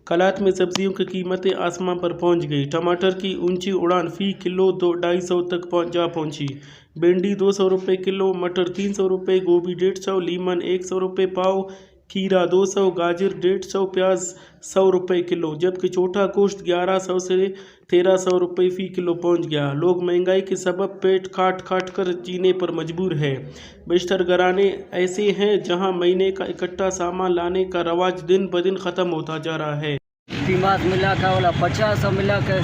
قلات میں سبزیوں کی قیمتیں آسمان پر پہنچ گئی۔ ٹماٹر کی اونچی اڑان، فی کلو دو، ڈھائی سو تک پہنچ، جا پہنچی۔ بھنڈی دو سو روپے کلو، مٹر تین سو روپے، گوبھی ڈیڑھ سو، لیمن ایک سو روپے پاؤ، کھیرا دو سو، گاجر ڈیڑھ سو، پیاز سو روپے کلو، جبکہ چھوٹا گوشت گیارہ سو سے تیرہ سو روپے فی کلو پہنچ گیا۔ لوگ مہنگائی کے سبب پیٹ کاٹ کاٹ کر جینے پر مجبور ہے۔ بیشتر گھرانے ایسے ہیں جہاں مہینے کا اکٹھا سامان لانے کا رواج دن بدن ختم ہوتا جا رہا ہے۔ قیمت ملا کا والا پچاس ملا کے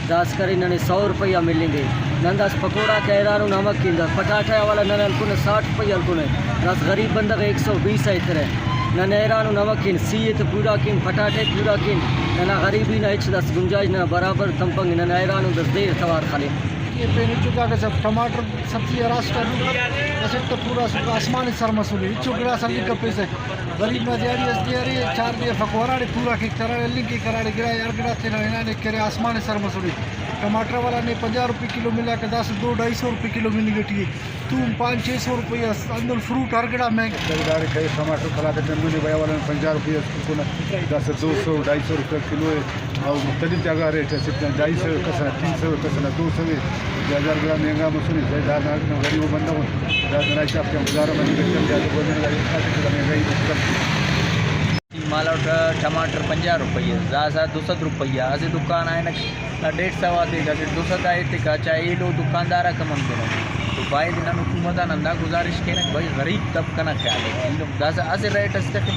دس کرے ننے سو روپیہ ملیں گے۔ نن داس پکوڑا کہ ایران و نمک کن داس پٹاٹا والا نن الکن ساٹھ روپیہ الکن ہے۔ داس غریب بندغ ایک سو بیس ہے ترے۔ نن ایران و نمک کن سی ات پورا کن پٹاٹے پورا کن۔ ننا غریبی نہ ہچ داس گنجائش نہ برابر تمپنگ نن ایران و داس دیر توار خلے۔ یہ پین چکا کہ سب ٹماٹر سبزی راستا اسٹ تو پورا آسمان سر مسئلے۔ چکڑا سبزی کپے سے۔ غریب نا دیہاڑی اس دیہاڑی چار دے فقوراڑے پورا کے کراڑے لنگ کے کراڑے گرا یار گرا تینا ہنا نے کرے آسمان سر مسوڑے۔ ٹماٹر والا نے پنجاہ روپے کلو ملا کہ دس دو ڈھائی سو روپے کلو ملی گٹی ہے۔ توم پانچ چھ سو روپے اس اندر فروٹ ہر گڑا مہنگا۔ خریدار کہے ٹماٹر کلا تے ملی بیا والا نے پنجاہ روپے اس کو نا دس دو سو ڈھائی سو روپے کلو ہے۔ او مختلف جگہ ریٹ ہے، سکتا ڈھائی سو کسنا، تین سو کسنا، دو سو، ہزار گرام مہنگا مسوری، زیادہ نہ غریب بندہ ہوں، زیادہ نہ چاپ کے گزارا منی گٹن زیادہ بولنے لگا، اس کا مہنگائی مختلف۔ مالا ٹماٹر پنجاہ روپیہ، زازا دو سد روپیہ، اسے دکان آئے نا ڈیڑھ سو آتے گا، دو سد آئے تے کا، چاہے لو دکاندارا کمن کرو۔ تو باید نن حکومت آن ہندا گزارش کینک بھئی غریب طبقہ نا خیال ہے۔ داسہ اسہ ریٹ اس تخے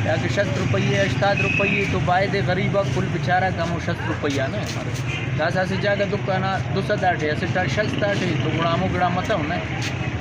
یا کہ شست روپیے، ہشتاد روپیے تو باید غریب آ کل بیچارہ کمو شست روپیہ نا۔ داسہ اسہ جاگہ دکانا دو سد آٹے، اسہ ٹا شست آٹے تو گڑا ہمو گڑا متو نا۔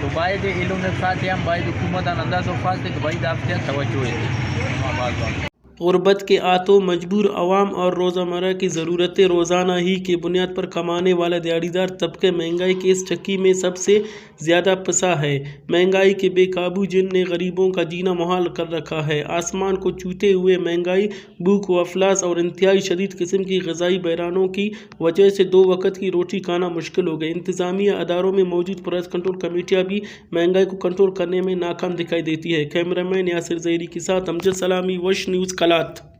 تو باید ایلو نے فاتحہ ہم باید حکومت آن ہندا تو فاس کہ بھئی دافتے توجہ ہے۔ غربت کے آتو مجبور عوام اور روزمرہ کی ضرورتیں روزانہ ہی کی بنیاد پر کمانے والا دیہڑیدار طبقہ مہنگائی کی اس چکی میں سب سے زیادہ پسا ہے۔ مہنگائی کے بے قابو جن نے غریبوں کا جینا محال کر رکھا ہے۔ آسمان کو چھوتے ہوئے مہنگائی، بھوک و افلاس اور انتہائی شدید قسم کی غذائی بحرانوں کی وجہ سے دو وقت کی روٹی کھانا مشکل ہو گئے۔ انتظامیہ اداروں میں موجود پرائس کنٹرول کمیٹیاں بھی مہنگائی کو کنٹرول کرنے میں ناکام دکھائی دیتی ہے۔ کیمرہ مین یاسر زہیری کے ساتھ امجد سلامی، وش نیوز، قلات۔